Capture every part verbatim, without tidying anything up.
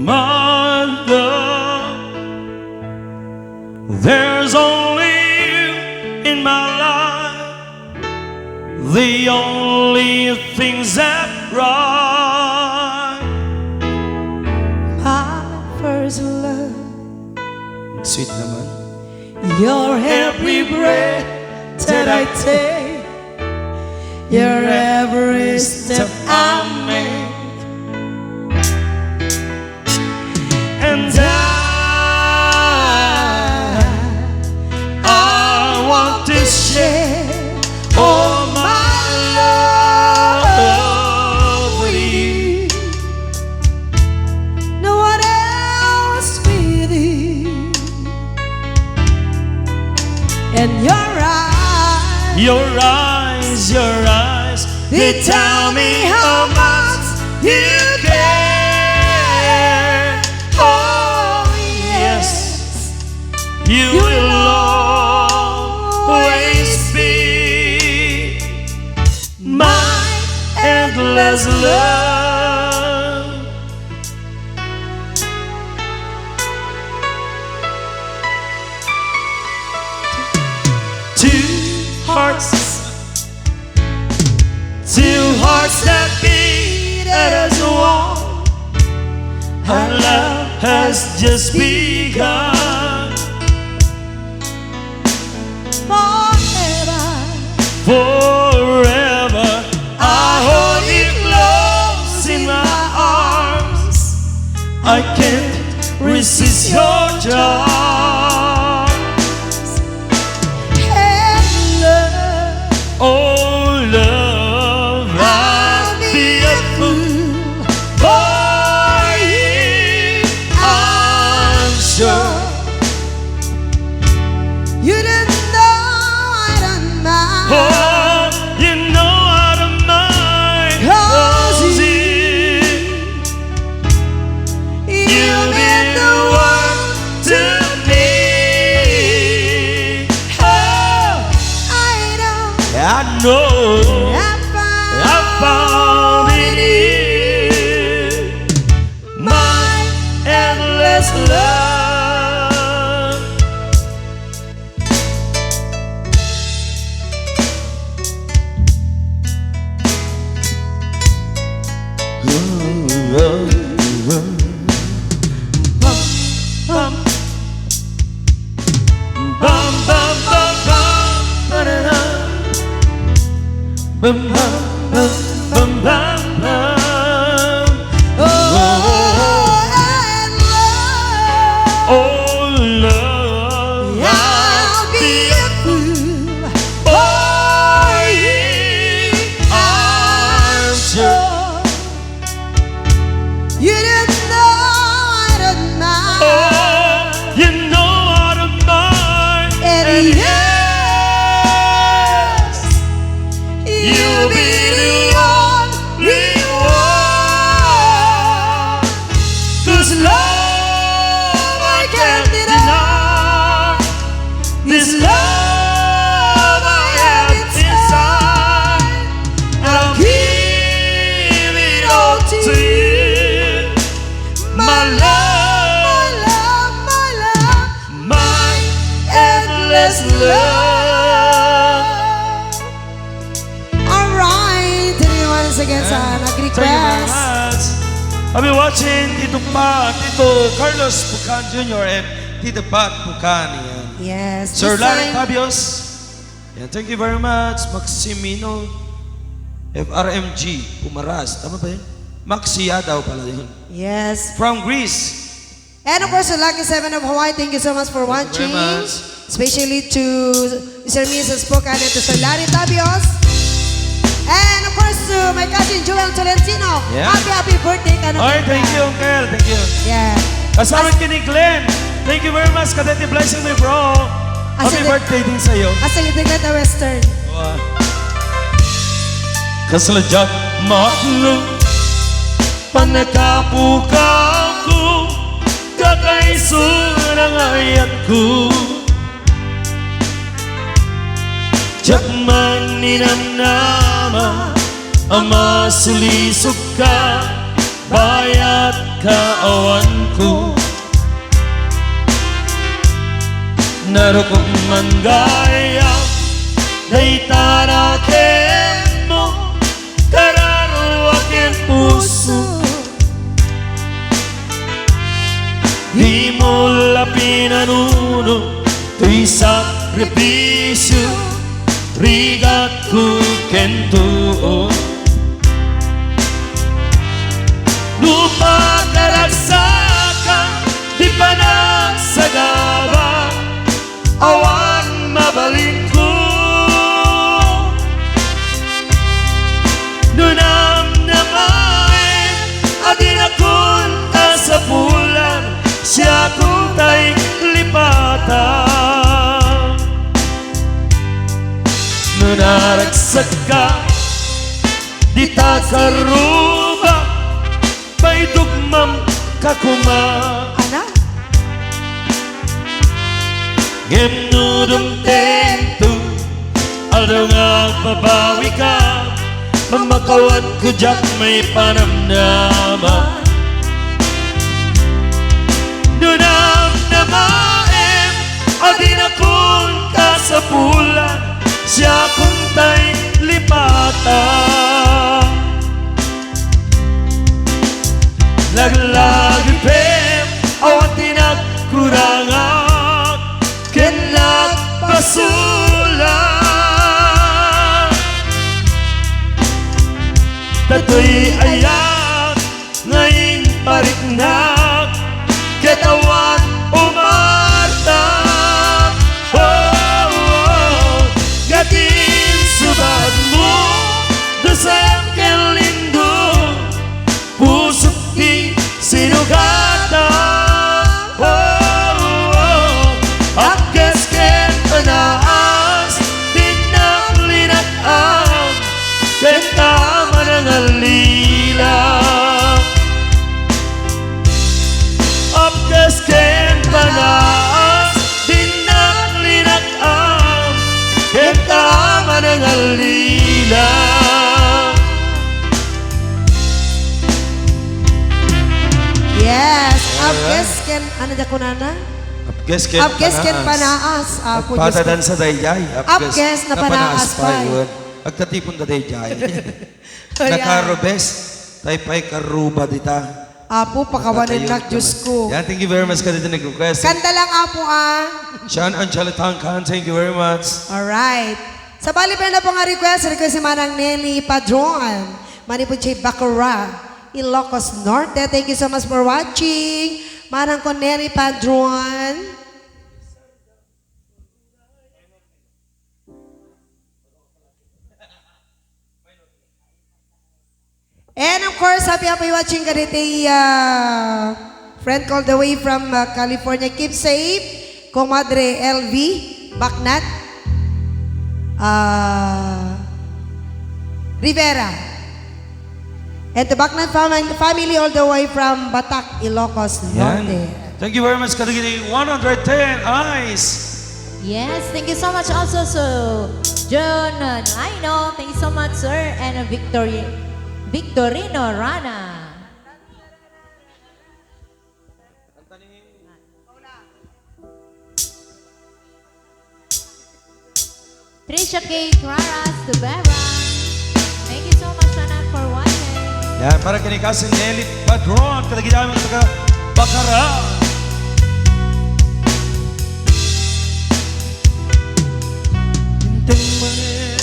My love, there's only you in my life, the only things that right. My first love. Sweet naman. Your every breath that I take, your every step I make. And I, I want to share all my love with you. No one else with you. And your eyes, your eyes, your eyes, they tell me how much you care. Oh, yes, you will always be my endless love. Two hearts, two hearts that beat as one. Our love has just begun. Forever, forever, I hold you close in my arms. I can't resist your charms. Hey, love. Oh, love, I'd be a fool for you, I'm sure. You don't know I don't mind. Oh, you know I don't mind. 'Cause 'cause you, you, you mean the world to me. Oh, I know. I know. I found, I found in you my endless love. Bum, bum, bum, bum, bum, ba-da-da. Bum, bum, bum, bum, bum, bum. Oh, and love. Oh, love. I'll be a fool for you, I'm sure. You don't know I don't mind. Oh, you know I don't mind. And and yes, you'll be the only one. 'Cause love I can't deny. This love I have inside, I'll give it all to you. My love, my love, my love, my endless love. Alright, thank you once again sa nag-request. Thank you very much. I'll be watching Tito Pa, Tito Carlos Pucan Junior and Tito Pat Pucan. Yan. Yes, Sir Larry Tabios. Yan, thank you very much. Maximino F R M G Pumaras. Tama ba yun? Maxi Yadaw pala yun. Yes. From Greece. And of course, the Lucky Seven of Hawaii, thank you so much for watching. Thank you very much. Especially to Sir Missus Pucan and to Sir Larry Tabios. And of course, to my cousin Joel Tolentino. Yeah. Happy, happy birthday, Kano. Ay, thank you, Uncle. Thank you. Yeah. Kasama kini Glenn. Thank you very much, Kadete. Blessing me, bro. Happy birthday din sa'yo. Asa yung tignan na Western? Wow. Kasla Jack Mahal. Panakapukako, kakaisuna nga ayatko. Diak man ninamnama a masulisog ka, bayat kaawanko. Narukop man gayam dayta kenmo, kararua ken puso. Dimo la pinanuno toy sakrifisio, rigatko ken tuo. No pakaragsakan ti panagsagaba, awan mabalinko. No namnamaem a dinakon kasapulan, siakon tay lipatan. No naragsakka, dita karruba, paidugmam ka koma. Ana? Ngem no dumtengto, aldaw nga agbabawika, pamakawanko diak maipanamnama. No namnamaem a dinakon kasapulan, siakon tay lipatan. Laglagipem, awan ti nagkurangak ken nagpasulak. Datoy ayak nga impariknak, ket awan umartak. Oh, oh, oh. Ngati insubadmo, dusem ken lindong, pusok ti sinugatan. Oh, oh, oh. Apkes ken panaas, dinnak linag-am, ken ta manangalila. Apkes ken panaas, dinnak linag-am, ken ta manangalila. Yes, apkes ken, ano da kunana? Apkes ken Apkes ken panaas. panaas. Apo, Diyos ko. Agpadadan sa dayjay. Apkes Apkes na napanaas panaas pay. pay. Wen, agtatipon da dayjay. Ayan. Nakarubes, tay pay karruba dita. Apo, pakawanen Nakatayon nak, Diyos naman. ko. Yan, thank you very much kadagiti nag-request. Kanta lang, Apo, ah. Sean Angelo Tangkan, thank you very much. Alright. Sabali pa na po nga request, request ni Manang Nelly Padron. Manipud si Bacara, Ilocos Norte. Thank you so much for watching. Manang ko Nelly Padron. And of course, happy, happy watching kaditi, uh, friend called the way from, uh, California. Keep safe, Comadre L V Bacnat, uh, Rivera. And to Bacnat fam-, family all the way from Batac, Ilocos Yan. Norte. Thank you very much kadagiti one hundred ten eyes. Yes, thank you so much also to John Lino. Thank you so much, sir, and Victori-, Victorino Rana. Trisha K Claras Tubera. Thank you so much, anak, for watching. Yan, para kini Cousin Nelly Padron, kadagiti amin taga Bacara. Inteng manen.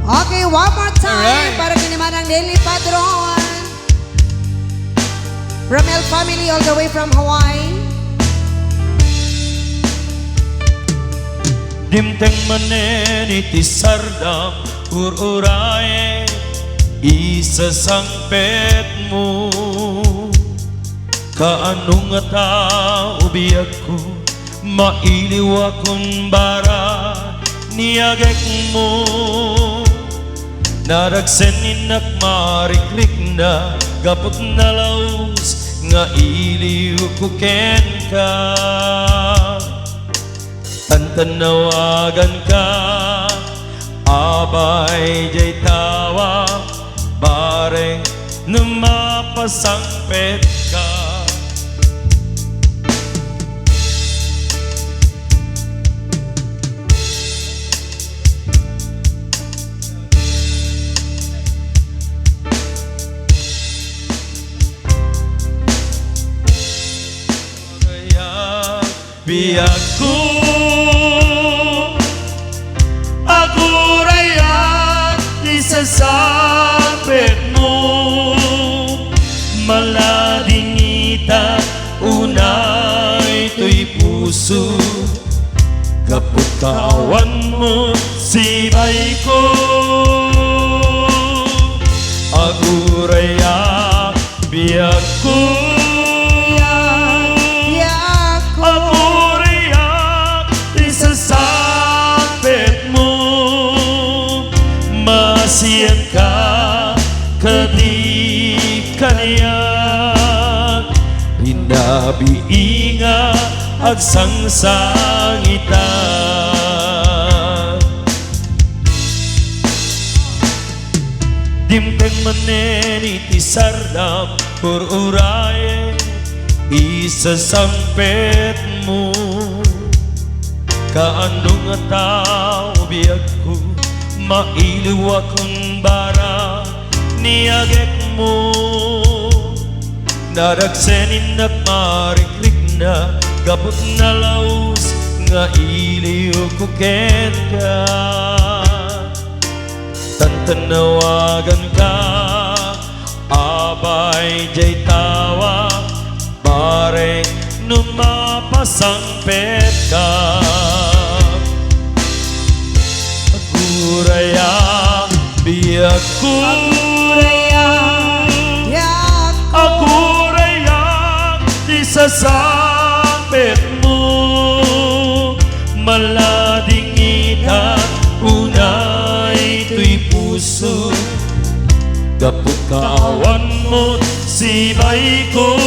Okay, one more time. Alright. Para kini Manang Nelly Padron. Romel family all the way from Hawaii. Dimteng manen iti sardam, ur-urae, isasangpetmo. Kaano nga tao biagko, mailiwakon bara ni agekmo. Naragsen innak marikrikna, gaput nalaus nga iliwko kenka. Tan Tannawaganka, abay, diay tawa, bareng no mapasangpetka. Biagko, agurayak ti sasangpetmo. Maladingita unay toy puso, gapu ta awanmo sibayko. Agurayak, biagko. Biagko. Agurayak ti sasangpetmo. Masianka kadi kaniak, rinabii nga agsangsangitan. Dimteng manen iti sardam, ur-urayen ti sasangpetmo. Kaano nga tao, biagko, mailiwak barang ni agekmo. Nadagsen innak marikrikna, gapu ta nalaus nga iliwko kenka. Tantannawaganka, abay, diay tawa, bareng no mapasangpetka. Agurayak, biagko. Agurayak, biagko. Agurayak ti sasangpetmo. Maladingita unay toy puso, gapu ta awanmo sibayko.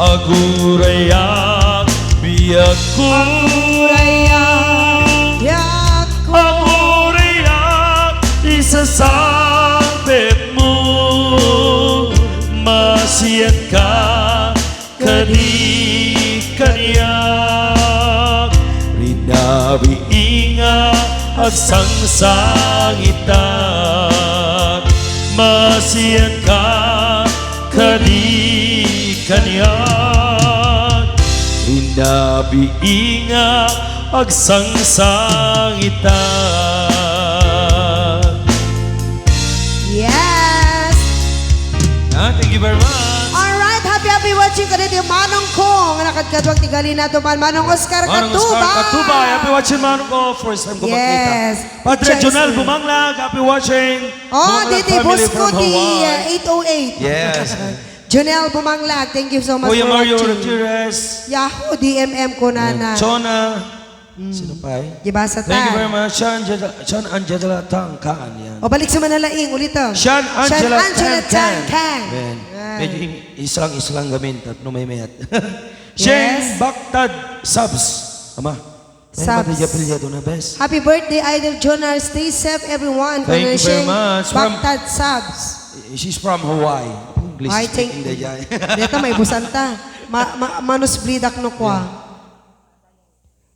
Agurayak, biagko. Agurayak, biagko. Agurayak ti sasangpetmo. Masianka kadi kaniak, rinabii nga agsangsangitan. Masianka kadi kaniak, rinabii nga agsangsangitan. Yes! Ah, thank you very much. Alright, happy, happy watching kadagiti manong ko nga nakadkaduak ti Galinaduman. Manong Oscar Manong Oscar Katuba. Katuba, happy watching, manong ko. First time ko makita. Yes. Padre Richard Jonel Smith. Bumanglag, happy watching. Oh, Bumanglag didi family Bosco from di, Hawaii. Uh, eight oh eight. Yes. Jonel Bumanglag, thank you so much Kuya for Mario watching. Gutierrez. Yahoo, D M M ko na. Ayan. Chona. Mm. Sino pa eh? Gibasa ta. Thank you very much. Sean Angela, Sean Angela Tangkan, yan. O, balik sa Manalaing, ulit to. Sean Angela Sean Angela Tangkan. Tangkan. Ayan. Yan. Medyo islang-islang gamin, tapno may mayat. Shane Yes. Baktad Subs. Ama. Subs. Ano ba di apelyido na, bes? Happy birthday, Idol Jonar. Stay safe, everyone. Thank you very Shane much. From Baktad Subs. She's from Hawaii. English Ay, thank speaking you. Dayay. Deta may busanta. Ma, ma, manusblidak no kwa. Yeah.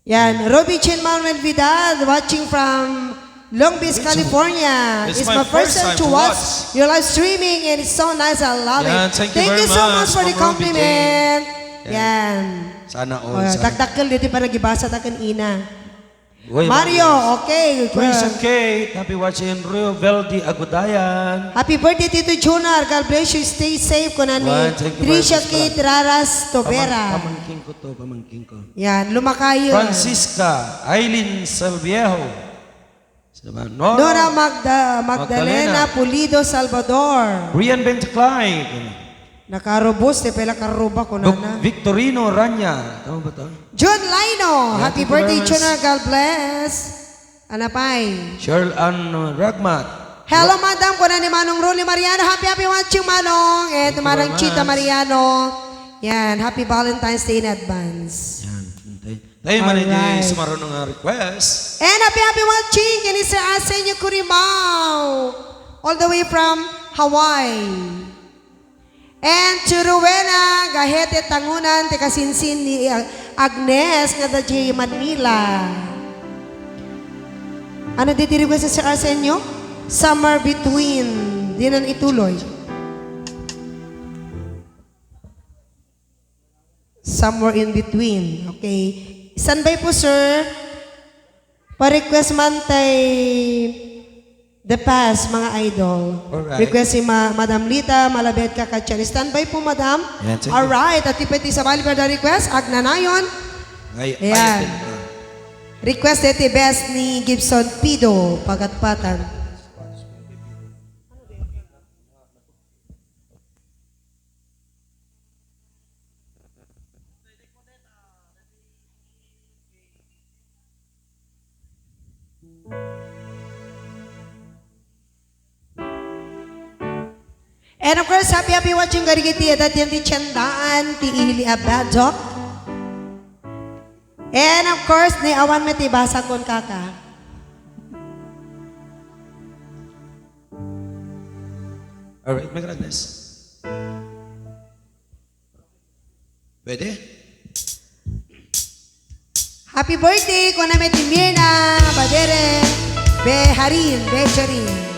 Yan, Robbie Chin Manuel Vidal, watching from Long Beach, California. It's my first time to watch your live streaming and it's so nice. I love it. Yan, thank you very much, Ma'am Robbie Chin. Thank you so much for the compliment. Yan. Yan. Sana all, sana. Dakdakkel ditoy panagibasa ta ken ina. Uy, Mario, Mario. Okay. Chris and Kate, happy watching. Rio Veldi Agudayan. Happy birthday, Tito Junar. God bless you. Stay safe, kunana ni Trisha Kate Raras Tobera. Pamang-, pamangkin ko to, pamangkin ko. Yan, lumakayo. Francisca Aileen Salviejo. Sino ba? Nora Nora Magda-, Magdalena Magdalena. Pulido Salvador. Rian Benjaclay. Nakarubos, ti pela karuba ko Doc nana. Victorino Ranya. Tama ba to? John Lino, Yeah, happy thank you very birthday, much. Chona. God bless. Anapay. Cheryl Ann Ragmat. Hello, Wa- madam. Kuna ni Manong Rolly Mariano. Happy, happy watching, Manong. And Thank you very Manong Chita much. Mariano. Yan. Happy Valentine's Day in advance. Yan. Antay. Tayo man, alright, sumaruno nga request. And happy, happy watching ken ni Sir Arsenio Curimao, all the way from Hawaii. And to Rowena Gahete Tangunan, ti kasinsin ni Ag-, Agnes, nga adda idiay Manila. Ano ditoy request ni Sir Arsenio? Somewhere between. Dinan ituloy. Somewhere in between. Okay. Standby po, sir. Pa-request man tay The Past, mga idol. Alright. Request ni Ma-, Madam Lita Malabed Kakadyan. Standby po, madam. Yan, sige. Alright. At ipit ti sabali further request, agnanayon. Ay, ayan. Ay, ito na. Request ti best ni Gibson Pido, Pagatpatan. And of course, happy, happy watching kadagiti adda ti tiendaan ti ili a badok. And of course, ni awan met ti basag kon kaka. Alright, Ma'am Agnes. Pwede? Happy birthday, kuna met ni Mirna Badere Beharin, Becharin.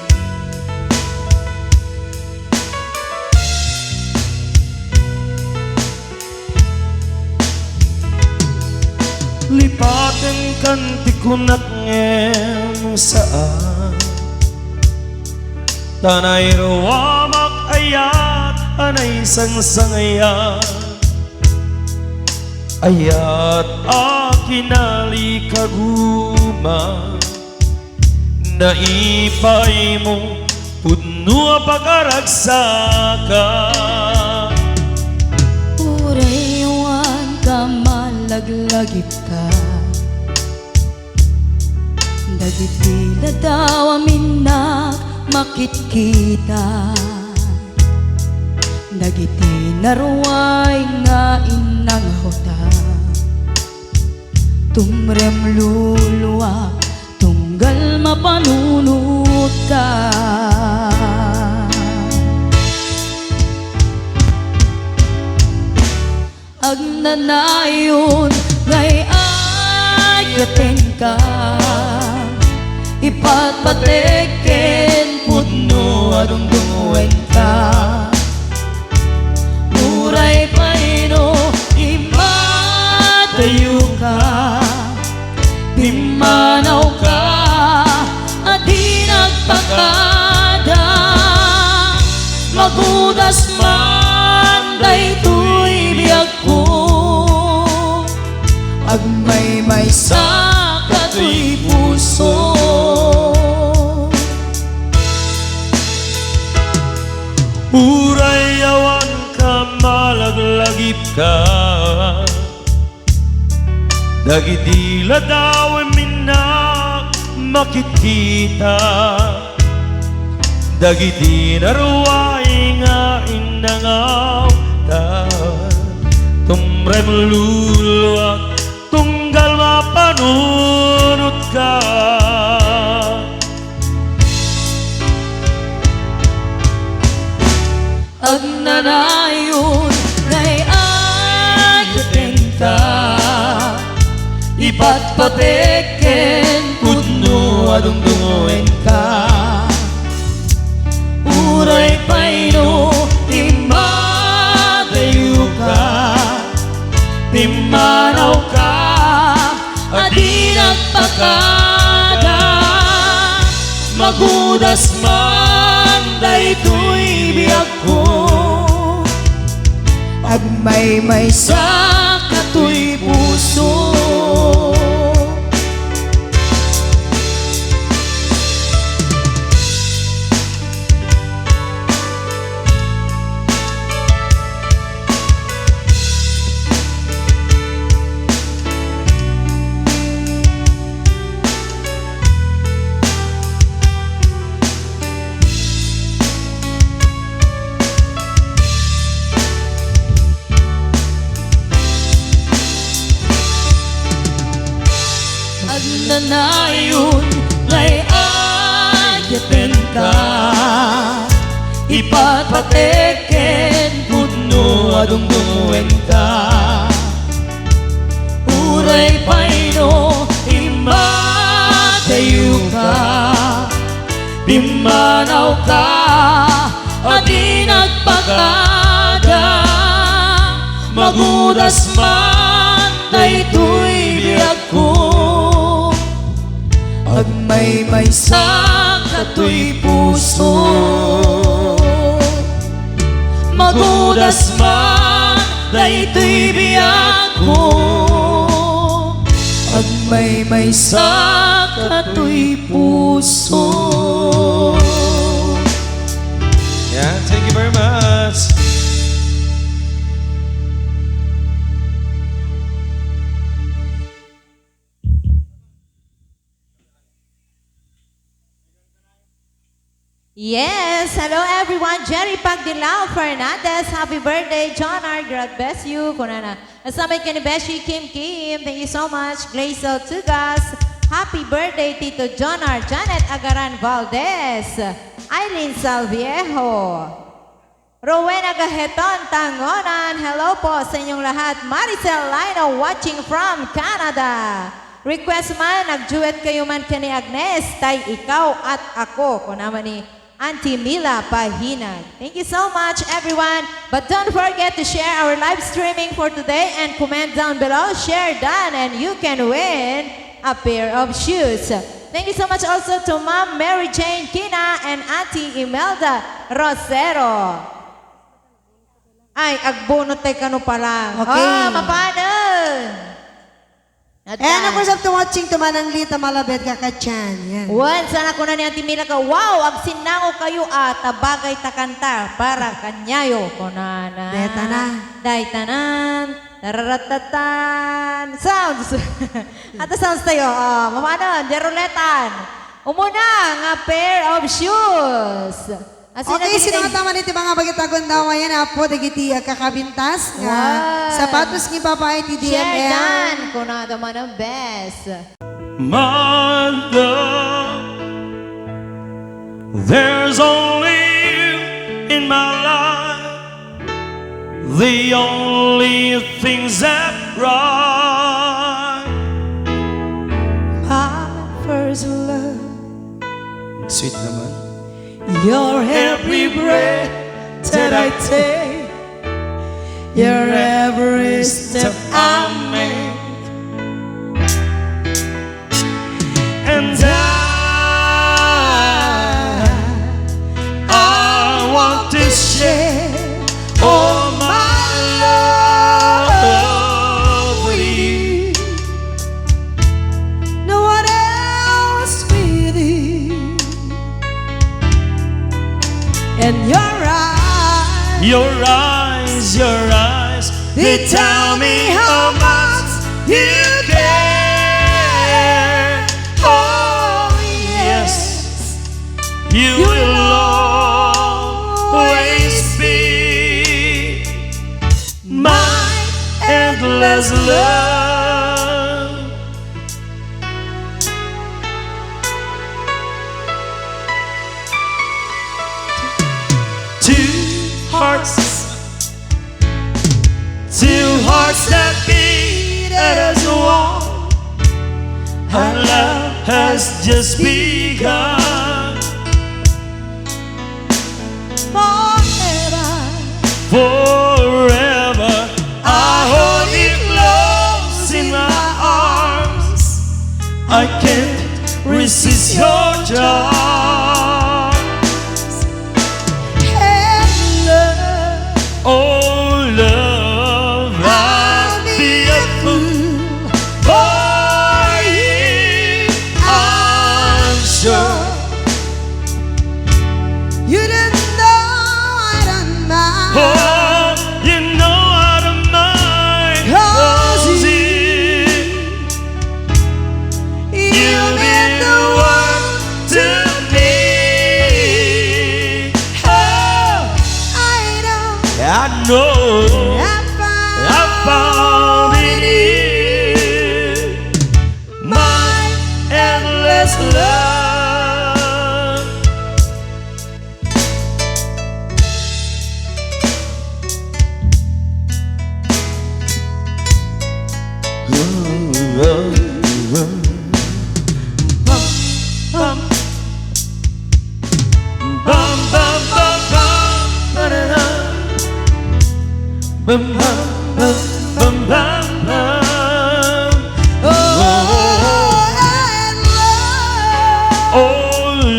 Lipatenkan ti kunak ngem saan. Ta nairuamak ayat a naisangsangayan. Ayat a kinalikaguma. Naipaymo pudno a pagaragsakan. Uray awan ka malaglagipka. Dagiti ladaw a minnak makitkita. Dagiti naruay nga innangawta. Tumrem luluak tunggal mapanunotka. Agnanayon nga ay-ayatenka, ipatpatek ken pudno a dungdungngoenka. Uray pay no immadayoka, pimmanawka a di nagpakada, magudas man daytoy biag ko, agmaymaysa katoy puso. Uray awan ka malaglagipka, dagiti ladaw a minnak makitkita. Dagiti naruay nga innangawta, tumrem luluak tunggal mapanunotka. Agnanayon nga ay-ayatenka, ipatpatek ken pudno a dungdungngoenka. Uray pay no immadayoka, pimmanawka a di nagpakada, magudas man daytoy biag ko, agmaymaysa katoy puso. Nanayon nga iayatenta, ipatpatek ken pudno a dumdumwenta. Uray pay no immatayoka, pimmanawka a di nagpakada, magudas man daytoy biag ko, agmaymaysa katoy puso. Magudas man daytoy biag ko, agmaymaysa katoy puso. Yeah, thank you very much. Yes, hello everyone. Jerry Pagdilao Fernandez, happy birthday. John R, God bless you. Kunana, asamay ka ni Beshi Kim Kim. Thank you so much. Glazel Tugas, happy birthday, Tito John R. Janet Agaran Valdez, Eileen Salviejo. Rowena Gaheton Tangonan, hello po sa inyong lahat. Maricel Lino watching from Canada. Request man, nag-duet kayo man ken ni Agnes, tay Ikaw at Ako, kuna man ni Auntie Mila Pahinag. Thank you so much, everyone. But don't forget to share our live streaming for today and comment down below. Share done and you can win a pair of shoes. Thank you so much also to Ma'am Mary Jane Kina and Auntie Imelda Rosero. Ay, agbunot tayo kano pa lang. Okay. Ah, mapanon. Eh, ano po sa watching to Manang Lita Malabed, kakatyan. Yan. Wen, sana kuna ni Auntie Mila ka, "Wow, agsinnango kayo, ah, ta bagay ta kanta para kanyayo," kunana. Deta na. Daytanan. Tararatatan. Sounds. Ato sounds tayo. Oh, mapanon, diay ruletan. Umuna nga pair of shoes. Asin Okay, sino nga taman iti mga bagitagon daw ayan, apo, dagiti agkakabintas nga sapatos nga ipapaay ti D M L? Share dan, kuna da man ang best. Mother, there's only you in my life, the only things that bright. My first love. Sweet naman. Your every breath that I take, your every step I make. And I, I want to share all my love with you. No one else with you. And your eyes, your eyes, your eyes, they tell me how much you care. Oh, yes, you will always be my endless love. Two hearts, two hearts that beat as one. Our love has just begun. Forever, forever, I hold you close in my arms. I can't resist your charms. Hey, love. Oh, love, I'd be a fool for you, I'm sure. You don't know I don't mind. Oh, you know I don't mind. 'Cause you, you mean the world to me. love. Bam, bam, bam, bam, bam, ba-da-da. Bam, bam, bam, bam, bam, bam. Oh, and love. Oh,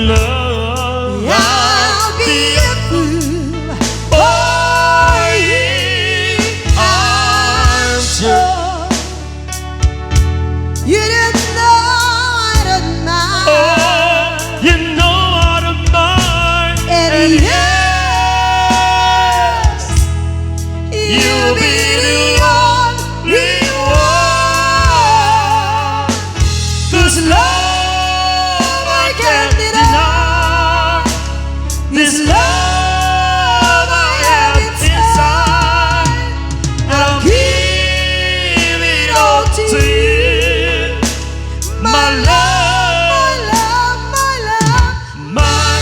love. I'll be a fool for you, I'm sure. You don't know what a man. Oh, you know what a man. And yes, you'll be the only one. This love I can't deny. This love I have inside, and I'll give it all to you. My love, my love, my love, my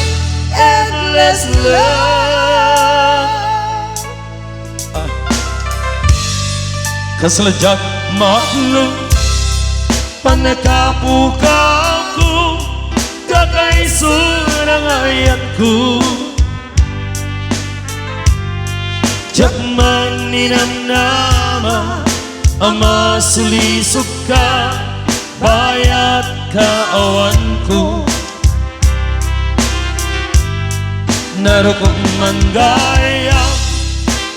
endless love. Kasla diak makleng, pannakapukaw, kakaisuna nga ayatko. Diak man ninamnama a masulisogka, bayat kaawanko. Narukop man gayam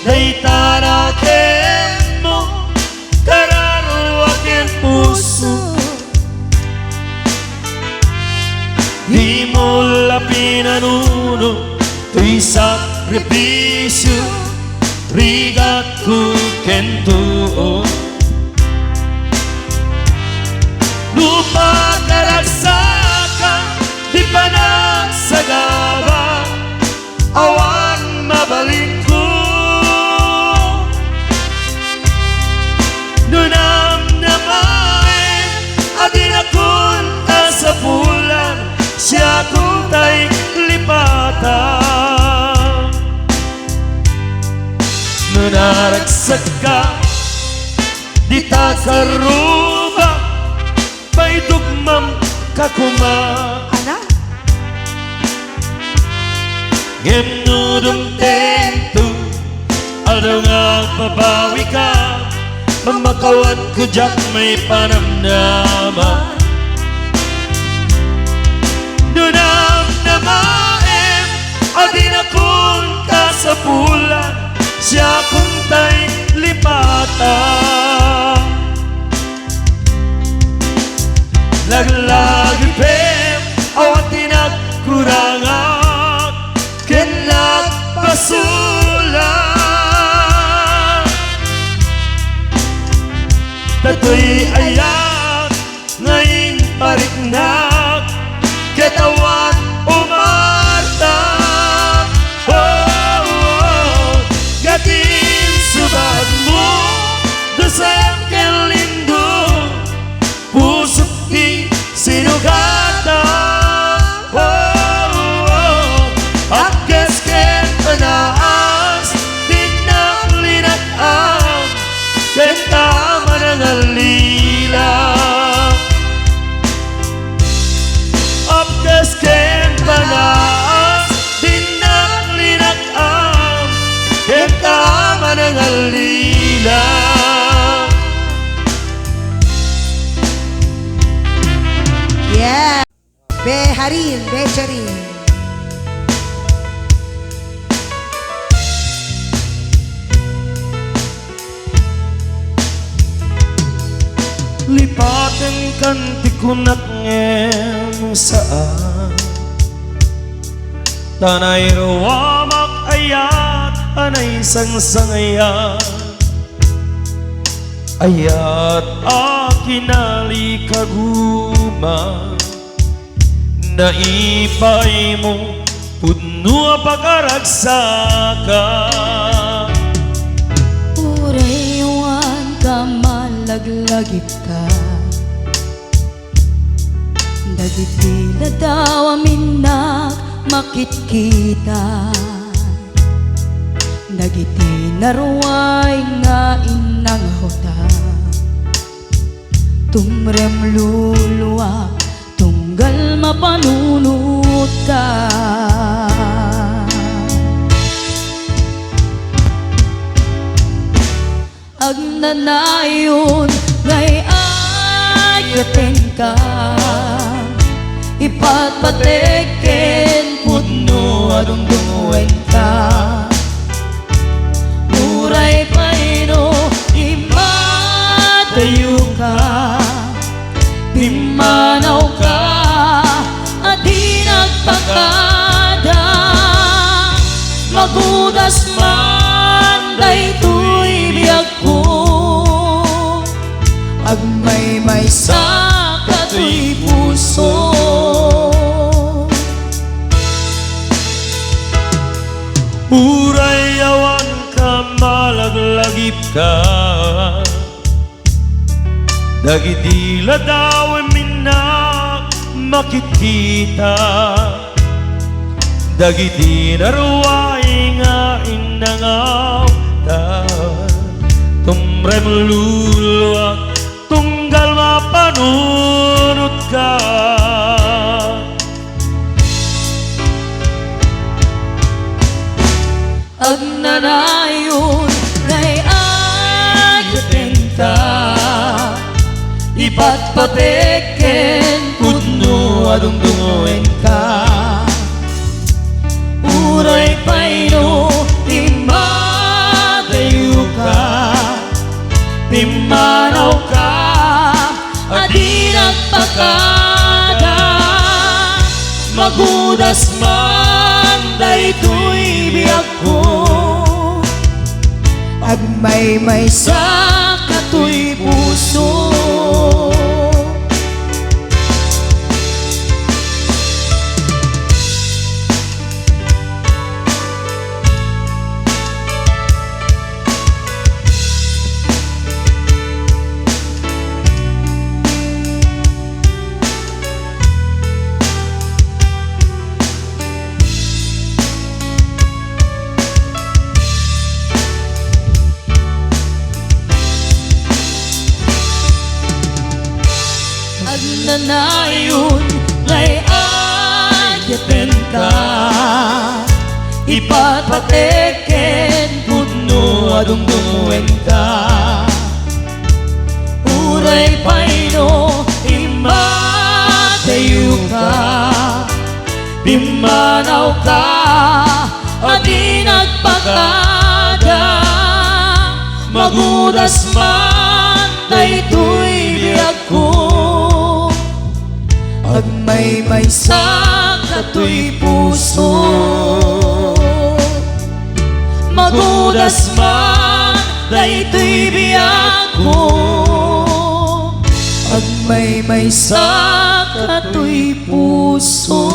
dayta a kenmo, kararua ken puso. Dimo la pinanuno toy sakrifisio, rigatko ken tuo. No pakaragsakan ti panagsagaba, awan mabalinko. No namnamaem a dinakon kasapulan, siakon tay lipatan. No naragsakka, dita karruba, paidugmam ka koma. Ana? Ngem no dumtengto, aldaw nga agbabawika, mamakawanko diak maipanamnama. No namnamaem a dinakon kasapulan, siakon tay lipatan. Laglagipem, awan ti nagkurangak ken nagpasulak. Datoy ayat nga impariknak, ket awan umartak. Oh, oh, oh. Gatin subatmo, dusem ken lindo, pusok ti sinugatan. Oh, oh, oh. Apkes ken panaas, dinnak linak-am ken ta manangalila. Apkes ken panaas, dinnak linak-am ken ta manangalila. Yeah. Beharin, Becharin. Lipatenkan ti kunak ngem saan. Ta nairuamak ayat a naisangsangayan. Ayat a kinalikaguma. Naipaymo pudno a pakaragsaka. Uray awan ka malaglagipka, Dagiti ladaw a minnak makitkita, dagiti naruay nga innangawta, tumrem luluak tunggal mapanunotka. Agnanayon nga ay-ayatenka, ipatpatek ken pudno a dungdungngoenka. Uray pay no immadayoka, pimmanawka a di nagpakada, magudas man daytoy biagko, agmaymaysa katoy puso. Uray awan ka, malaglagipka. Dagiti ladaw a minnak makitkita, dagiti naruay nga innangawta, tumrem luluak tunggal mapanunotka. Agnanayon nga ay-ayatenka, ipatpatek ken pudno a dungdungngoenka. Uray pay no immadayoka, pimmanawka a di nagpakada, magudas man daytoy biagko, agmaymaysa katoy puso. Agnanayon nga ay-ayatenka, ipatpatek ken pudno a dungdungngoenka. Uray pay no immadayoka, pimmanawka a di nagpakada, magudas man daytoy biagko, agmaymaysa katoy puso. Magudas man daytoy biagko, agmaymaysa katoy puso.